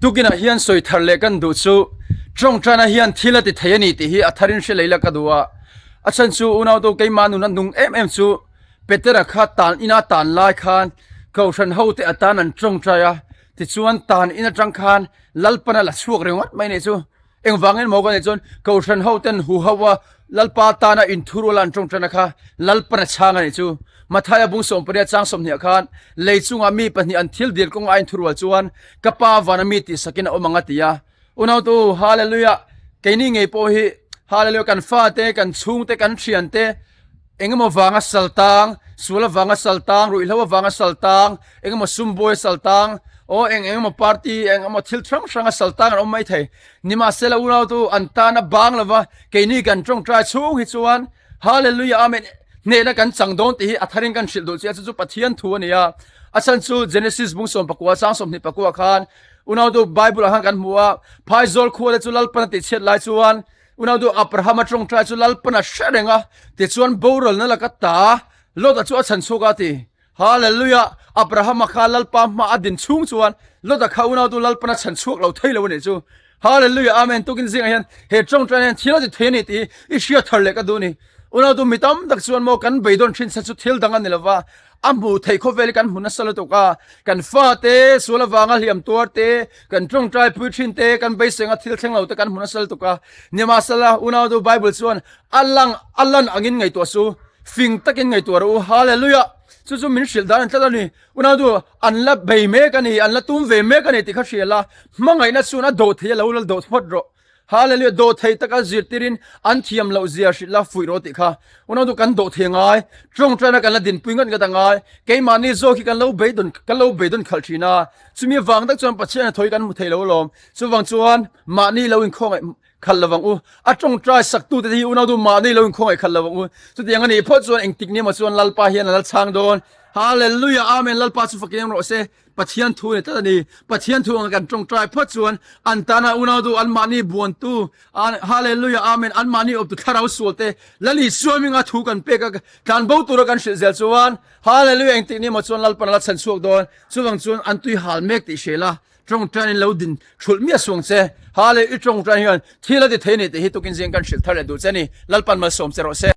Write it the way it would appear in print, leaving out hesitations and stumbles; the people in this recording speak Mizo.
Tukinah hian sawi thar leh kan duh chu tawngtaina hian thil a ti thei a ni tih hi a tharin hre lei la ka duh a. A chhan chu unautu keimah nuna nung em em chu Petera kha tan ina tan lai khan Kohhran hote atan an tawngtai a, tichuan tan in atang khan Lalpan a la chhuak ringawt mai nih chu. Engvangin maw ka nih chuan Kohhran hoten huho a Lalpa tana inthurual a an tawngtaina kha Lalpan a chhang a nih chu. Mathaia bung 18 chang 20 ah khan lei chungah mi pahnih an thil dil kawnga a inthurual chuan ka Pa vana mi tihsakin a awm ang a ti a. Unautu Hallelujah keini ngei pawh hi Hallelujah kan fate kan chhungte kan thiante engemaw vanga sal tang sual avanga sal tang ruihhlo avanga sal tang engemaw sumbawi a sal tang aw eng engemaw party eng emaw thil hrang hrang a sal tang an awm mai thei nimahsela unautu an tana bang lova keini kan tawngtai chhung hi chuan Hallelujah Amen hnehna kan chang dawn tih hi a tharin kan hrilh duh che a chu chu Pathian thu a ni a a chhan chu Genesis bung 11 chang 24 khan Unautu Bible ah khan kan hmu a, Phaizawl khua te chu Lalpan a tihchhiat lai chuan Unautu Abraham a tawngtai chu Lalpan a hre reng a, tichuan boralna laka ta Lot-a chu a chhan chhuak a ti. Hallelujah! Abraham-a kha Lalpa hma a din chhung chuan Lot-a kha Unautu Lalpan a chhan chhuak lo thei lo a nih chu. Hallelujah! Amen! Tukin zingah hian he tawngtai hian thil a ti thei a ni tih hi i hriat thar leh ka duh a ni. Unautu mi tam tak chuan maw kan beidawn thin se chu thil dang a ni lova, A hmuh theih khawvel hi kan hmu nasa lutuk a, kan fate sual avanga hliam tuar te, kan tawngtai pui thin te, kan beisenga thil thleng lo te kan hmu nasa lutuk a. Nimahsela, unautu Bible chuan a lang a lan angin ngaihtuah su, fing takin ngaihtuah rawh u. Hallelujah! Chu chu min hrilh dan an tlat a ni. Unautu, an la bei mek a ni, an la tum ve mek a ni tih kha hria la, hmangaihna chuan a dawh thei a lo la dawh phawt rawh. Hallelujah dawhthei taka zirtirin an thiam loh zia hrilh la fuih rawh tih kha unau kan dawhthei ngai tawngtaina kan la dinpui ngat ngat a ngai keimahni zawk hi kan lo beidawn kan lo beidawn khalh thin a chumi vang tak chuan Pathian a thawi kan hmu thei lo alawm chuvang chuan mahni lo inkhawngaih khalh lovang u a tawngtai saktu te hi unau mahni lo inkhawngaih khalh lovang u chutiang a nih phawt chuan engtik ni emaw chuan Lalpa hian a la chhang dawn Hallelujah Amen Lalpa chu fakin rawh se Pathian thu a ni tlat a ni. Pathian thu anga kan tawngtai phawt chuan an tana unautu anmahni buantu Hallelujah Amen anmahni awptu thlarau sualte Lal Isua hminga thu kan pek a tlanbo tura kan hrilh zel chuan Hallelujah engtik ni emaw chuan Lalpan a la chhan chhuak dawn. Chuvang chuan an tui hal mek tih hria la tawngtain in lo din thulh miah suang che. Hallelujah i tawngtain hian thil a ti thei a ni tih hi tukin zing kan hrilh thar leh duh che a ni. Lalpan malsawm che rawh se.